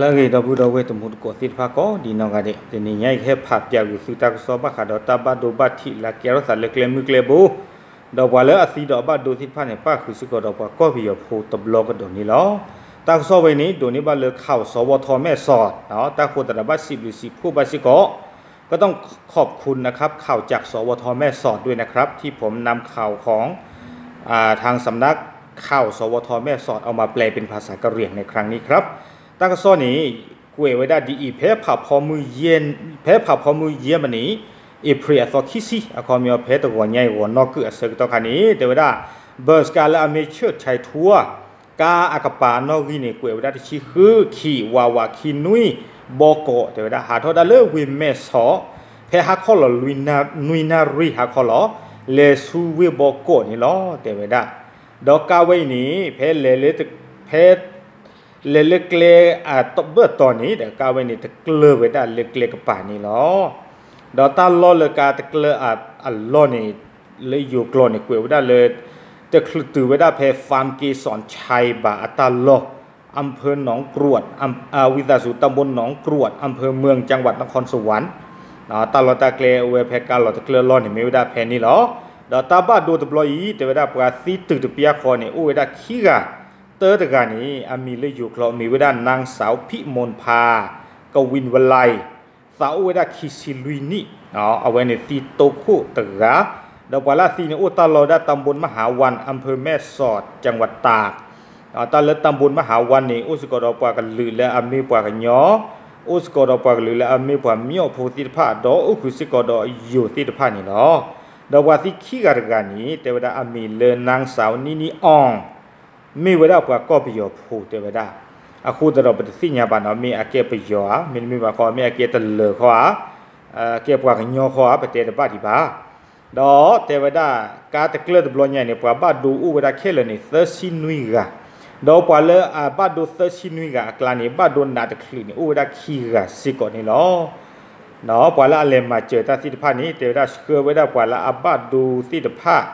လၢအဂ့ၤ ဒီပုၢ်ဒီဝဲၢ်တံၤသကိးသ့ၣ်တဖၣ်ကိးဒံးနီၢ်ဂၤဒဲး, တနံၤညါအံၤ ကဟဲဖးပၠးကွံာ်သုတၢ်ကစီၣ်ဘၣ်ဃးဒီးတၢ်ဘၣ်ဒိဘၣ်ထံးလၢအကဲထီၣ်သးလၢကျဲမုၢ်ကျဲဘိ, ဒီးပှၤလၢအသံဒီးအဘၣ်ဒိသ့ၣ်တဖၣ်န့ၣ် ပၣ်ဃုာ်စ့ၢ်ကီးဒီးပှၤကီၢ်ပယီၤဖိတဘျီကဒီးန့ၣ်လီၤ. တၢ်ကစီၣ်ဝဲန့ၣ် ဒိးန့ၢ်ဘၣ်လၢ ข่าว สวท แม่สอด, တၢ်ဃိသတးဒီးဘၣ်စံးဘျုးစံးဖှိၣ်ဘၣ်စ့ၢ်ကီး ก็ต้องขอบคุณนะครับ ข่าวจาก สวท แม่สอด ด้วยนะครับ ที่ผมนำข่าวของ อ่า ทางสำนักข่าว สวท แม่สอด เอามาแปลเป็นภาษากะเหรี่ยงในครั้งนี้ครับ တၢ်ကစီၣ်န့ၣ် ကွဲးဝဲဒၣ်ဒ်အံၤ, ဖဲဖးဖီမုၢ်ယဲၢ်မံးနံး အ့ဖြ့ၣ်အသီခံဆံ အခီပညီ ဖဲတဂီၤညါအံၤ ဂီၤနီၣ်ကုၢ်အဆၢကတီၢ်ခါန့ၣ် တဲဝဲဒၣ် ဘၢၣ်စကါလၢအမ့ၢ် เชิดชัยทัวร์ ကါအကပၤအနီၣ်ဂံၢ်န့ၣ် ကွဲးဝဲဒၣ်တဆံဃု ခံ ဝးဝး ခံနွံ ဘီကီး တဲဝဲဒၣ် ဟးထီၣ်ဒၣ်လၢဝ့ၢ်မဲၢ်ဆီး ဖဲဟါခီလီၤ နွံနၣ်ရံၣ်ဟါခီလီၤ လဲၤဆူဝ့ၢ်ဘီကီးန့ၣ်လီၤ တဲဝဲဒၣ်. ဒီးကါဝဲအံၤန့ၣ် ဖဲလဲၤလၢ ဖဲ လဲၤလၢကျဲအဘၢၣ်တီၤန့ၣ်ဒီး ကါဝဲန့ၣ် တကျၢၤဝဲဒၣ်လၢကျဲကပၤန့ၣ်လီၤ. ဒီးတၢ်လီၢ်လၢကါတကျၢၤအလီၢ်န့ၣ် လၢယိၤကျိာ်န့ၣ် ကွဲးဝဲဒၣ်လၢ တချုးတုၤဝဲဒၣ်ဖဲ ฟาร์มเกสรชัย ဘၣ်အတၢ်လီၢ် อำเภอหนองกรวด ဝံသးစူၤ ตำบลหนองกรวด อำเภอเมือง จังหวัดนครสวรรค์ တၢ်လီၢ်တၢ်ကျဲအိၣ်ဝဲဖဲကါလီၤတကျၢၤအလီၢ်န့ၣ် မ့ၢ်ဝဲဒၣ်ဖဲန့ၣ်လီၤ. ဒီးတၢ်ဘၣ်ဒိတဘျီအံၤ တဲဝဲဒၣ်ပှၤသံတုၤတပျၢ်ဃီန့ၣ် အိၣ်ဝဲဒၣ်ခံဂၤ, တၢတဂၤန့ၣ် အမံၤလၢယိၤကျိာ်မ့ၢ်ဝဲဒၣ် นางสาว พิมลภา กวินวลัย သးအိၣ်ဝဲဒၣ်ခံဆံလွံၢ်နံၣ်, အဝဲန့ၣ်သံတိခိၣ်တဂၤ, ဒီးပှၤလၢအသံန့ၣ် အိၣ်တၢ်လီၢ်ဝဲဒၣ် ตำบลมหาวัน อำเภอแม่สอด จังหวัดตาก တၢ်လၢ ตำบลมหาวัน န့ၣ် အိၣ်စ့ၢ်ကီးဒီးပှၤကလုာ်လၢအမ့ၢ်ပှၤကညီ, အိၣ်စ့ၢ်ကီးဒီးပှၤကလုာ်လၢအမ့ၢ်ပှၤမၠီၣ်ဖိသ့ၣ်တဖၣ် ဒီးအိၣ်ဃုာ်စ့ၢ်ကီးဒီးယိၤသ့ၣ်တဖၣ်န့ၣ်လီၤ. ဒီးပှၤသံခံဂၤတဂၤန့ၣ် တဲဝဲဒၣ်အမံၤလၢ นางสาว นินิอ่อง မ့ၢ်ဝဲဒၣ်ပှၤကီၢ်ပယီၤဖိတဲဝဲဒၣ်, အဃိသတးဒီးပတသ့ၣ်ညါဘၣ်နီၤ မ့ၢ်အကဲပယီၤဧါ, မ့တမ့ၢ်ဘၣ်ဃီ မ့ၢ်အကဲတလၢၤခီဧါ, ကဲပှၤကညီခီဧါ ပတဲတဘၣ်ဒံးဘၣ်. ဒီးတဲဝဲဒၣ် ကါတကျၢၤတဘျီညါန့ၣ် ပှၤဘၣ်ဒိအိၣ်ဝဲဒၣ်ခဲလၢာ်န့ၣ် သၢဆံနွံဂၤ, ဒီးပှၤလၢအဘၣ်ဒိသၢဆံနွံဂၤအကျါန့ၣ် ဘၣ်ဒိနးတချုးန့ၣ် အိၣ်ဝဲဒၣ်ခံဂၤစ့ၢ်ကီးန့ၣ်လီၤ. ပှၤလၢအလဲၤမၤစၢၤတၢ်သ့ၣ်တဖၣ်န့ၣ် တဲဝဲဒၣ်ဆှၢဝဲဒၣ်ပှၤလၢအဘၣ်ဒိသ့ၣ်တဖၣ်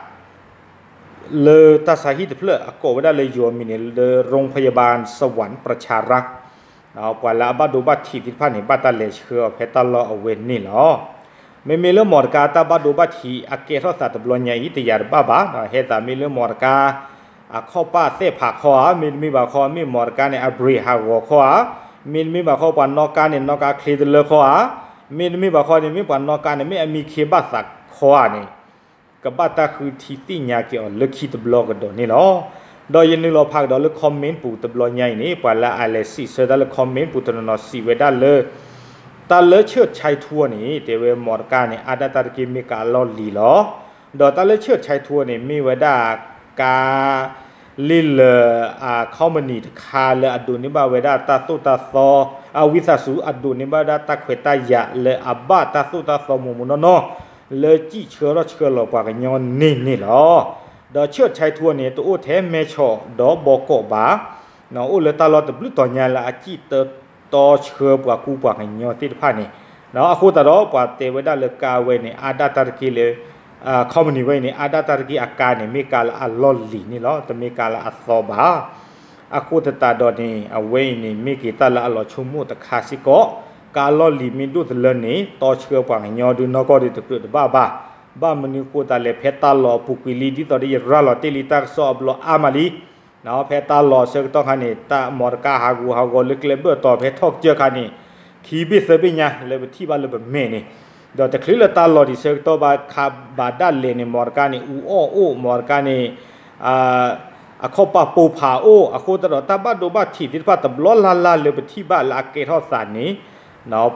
လၢတၢ်ဆါဟံၣ်တဖျၢၣ် အကိးဝဲဒၣ်လၢယိၤအမံၤန့ၣ် လၢ โรงพยาบาลสวรรค์ประชารักษ์ ပှၤလၢအဘၣ်ဒိဘၣ်ထံးသ့ၣ်တဖၣ်န့ၣ် ဘၣ်တၢ်လဲၤဆှၢအီၤဖဲတၢ်လီၢ်အဝဲန့ၣ်လီၤ. မ့မ့ၢ်လၢမီတကါတၢ်ဘၣ်ဒိဘၣ်ထံးအကဲထီၣ်သးတဘျီညါအံၤ တယာ်တဘၣ်ဘၣ်, ဟဲသးမ့ၢ်လၢမီတကါ အခီၣ်ပၣ်သဲၣ်ဖးခီဧါ, မ့တမ့ၢ်ဘၣ်ခီ မ့ၢ်မီတကါန့ၣ် အဘြ့းဟးဂီၤခီဧါ, မ့တမ့ၢ်ဘၣ်ခီ ပှၤနီၣ်ကါန့ၣ် နီၣ်ကါချ့တလၢခီဧါ, မ့တမ့ၢ်ဘၣ်ခီန့ၣ် မ့ၢ်ပှၤနီၣ်ကါန့ၣ် မ့ၢ်အမံခ့ဘၣ်သးခီဧါန့ၣ် ကဘၣ်တၢ်ဃုထံသ့ၣ်ညါက့ၤအီၤလၢခံတဘျီကဒီးန့ၣ်လီၤ. ဒီးယနုာ်လီၤဖးကဒီးလၢ comment ပူၤတဘျီညါအံၤန့ၣ် ပှၤလၢအလဲၤစံးဆၢတၢ်လၢ comment ပူၤတနီၤနီၤစံးဝဲဒၣ်လၢ တၢ်လၢ เชิดชัยทัวร์ န့ၣ် တဲဝဲမီတကါန့ၣ် အါဒၣ်တၢ်တက့ၢ် မ့ၢ်ကါအလီၢ်လံၤလီၤ. ဒီးတၢ်လၢ เชิดชัยทัวร์ န့ၣ် မ့ၢ်ဝဲဒၣ် ကါ လ့လၢာ် အ company တခါလၢအဒိးန့ၢ်ဘၣ်ဝဲဒၣ်တၢ်သိၣ်တၢ်သီ, အ ဝံသးစူၤ အဒိးန့ၢ်ဘၣ်ဝဲဒၣ်တၢ်ခွဲးတၢ်ယာ်လၢအဘၣ်တၢ်သိၣ်တၢ်သီ မိၢ်မိၢ်နီၢ်နီၢ် လၢစံၣ်ဆှၢထီၣ်ဆှၢလီၤပှၤကညီန့ၣ်န့ၣ်လီၤ. ဒီး เชิดชัยทัวร์ န့ၣ် တအိၣ်ထဲမဲၢ်ဆီးဒီးဘီကီးဘၣ်, အိၣ်လၢတၢ်လီၢ်တဘျုးတီၤညါလၢအစံၣ်တၢ်တီဆှၢပှၤကူပှၤကညီသ့ၣ်တဖၣ်န့ၣ်, အဃိသတးဒီးပှၤတဲဝဲဒၣ်လၢကါဝဲန့ၣ် အါဒၣ်တၢ်တက့ၢ်လၢ company ဝဲအံၤန့ၣ် အါဒၣ်တၢ်တက့ၢ်အကါန့ၣ် မ့ၢ်ကါလၢအလီၢ်လံၤန့ၣ်လီၤ, တမ့ၢ်ကါလၢအသီဘၣ်. အဃိသတးဒီးန့ၣ် အဝဲအံၤန့ၣ် မ့ၢ်က့ၤတၢ်လၢအလီၤဆိကမိၣ်တခါစ့ၢ်ကီး, ကါအလီၢ်လံၤမ့ၢ်ဒိၣ်တလၢန့ၣ် တီဆှၢပှၤကညီဒုးနီၢ်ကီၢ်ဒုးတကြၢးတဘၣ်ဘၣ်. ဘၣ်မနုၤဃိသတးလဲၣ် ဖဲတၢ်လီၢ်အပူၤကွံာ်လံ ဒ်သိးဒီးယရၤလီၤတ့ၢ်လံတၢ်ကစီၣ်အဘျီအါမးလံ ဖဲတၢ်လီၢ်ဆၢကတီၢ်ခါန့ၣ် တၢ်မီတကါဟးဂူာ်ဟးဂီၤလၢကျဲဘၢၣ်တီၤဖဲထီၣ်ကစၢၢ်ခါန့ၣ် ခံဘ့ၣ်သၢဘ့ၣ်ညါလၢပထံၣ်ဘၣ်လၢပမဲာ်န့ၣ်, ဒီးတချုးလၢတၢ်လီၢ်ဒံးဆၢကတီၢ်ဘၣ်ခါဘၣ်ဒၣ်လဲာ်န့ၣ် မီတကါန့ၣ် အူအီၣ်အိၣ် မီတကါန့ၣ် အခီၣ်ပၣ်ပိာ်ဖးအိၣ် အဃိသတးဒီးတၢ်ဘၣ်ဒိဘၣ်ထံးသ့ၣ်တဖၣ်တဘျီလၢ်လၢ်လၢပထံၣ်ဘၣ်လၢအကဲထီၣ်သးန့ၣ်,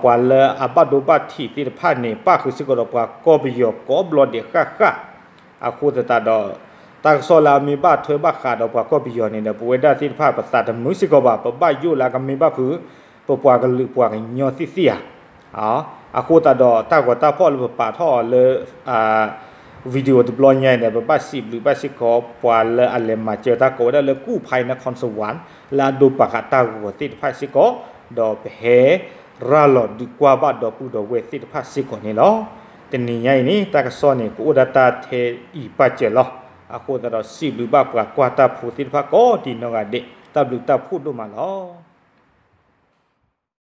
ပှၤလၢအဘၣ်ဒိဘၣ်ထံးသ့ၣ်တဖၣ်န့ၣ် ပၣ်ဃုာ်စ့ၢ်ကီးဒီးပှၤကီၢ်ပယီၤကိးဘျီဒဲးဃၣ်ဃၣ် အဃိသတးဒီး တၢ်ကစီၣ်လၢအမ့ၢ်ဘၣ်ထွဲဘၣ်ဃးဒီးပှၤကီၢ်ပယီၤန့ၣ်ဒီး ပဝဲဒၣ်သ့ၣ်တဖၣ်ပသးတမုာ်စ့ၢ်ကီးဘၣ် ပဘၣ်ယိၣ်လၢအကမ့ၢ်ဘၣ်ဖုး ပပှၤကလုာ်ပှၤကညီသ့ၣ်သ့ၣ်ဧါ. အဃိသတးဒီးတၢ်ဂီၤတၢ်ဖီၣ်လၢပပာ်ထီၣ်အီၤလၢ video တဘျီညါအံၤန့ၣ် ပဘၣ်စံးဘျုးဘၣ်စ့ၢ်ကီး ပှၤလၢအလဲၤမၤစၢၤတၢ်ကိးဝဲဒၣ်လၢ กู้ภัยนครสวรรค์ လၢအဒိပာ်ဃာ်တၢ်ဂီၤသ့ၣ်တဖၣ်စ့ၢ်ကီး, ဒီးပဟဲရၤလီၤဒုးကွၢ်ဘၣ်ဒီပုၢ်ဒီဝဲၢ်သ့ၣ်တဖၣ်စ့ၢ်ကီးန့ၣ်လီၤ. တနံၤညါအံၤန့ၣ် တၢ်ကစီၣ်န့ၣ် ကအိၣ်ဒၣ်တၢ်ထဲအံၤပာ်စၢၤလီၤ. အဃိသတးဒီးစံးဘျုးဘၣ်ပှၤကွၢ်တၢ်ဖိသ့ၣ်တဖၣ်ကိးဒံးနီၢ်ဂၤဒဲး တၢ်ဘျုးတၢ်ဖှိၣ်ဒိၣ်မးလီၤ.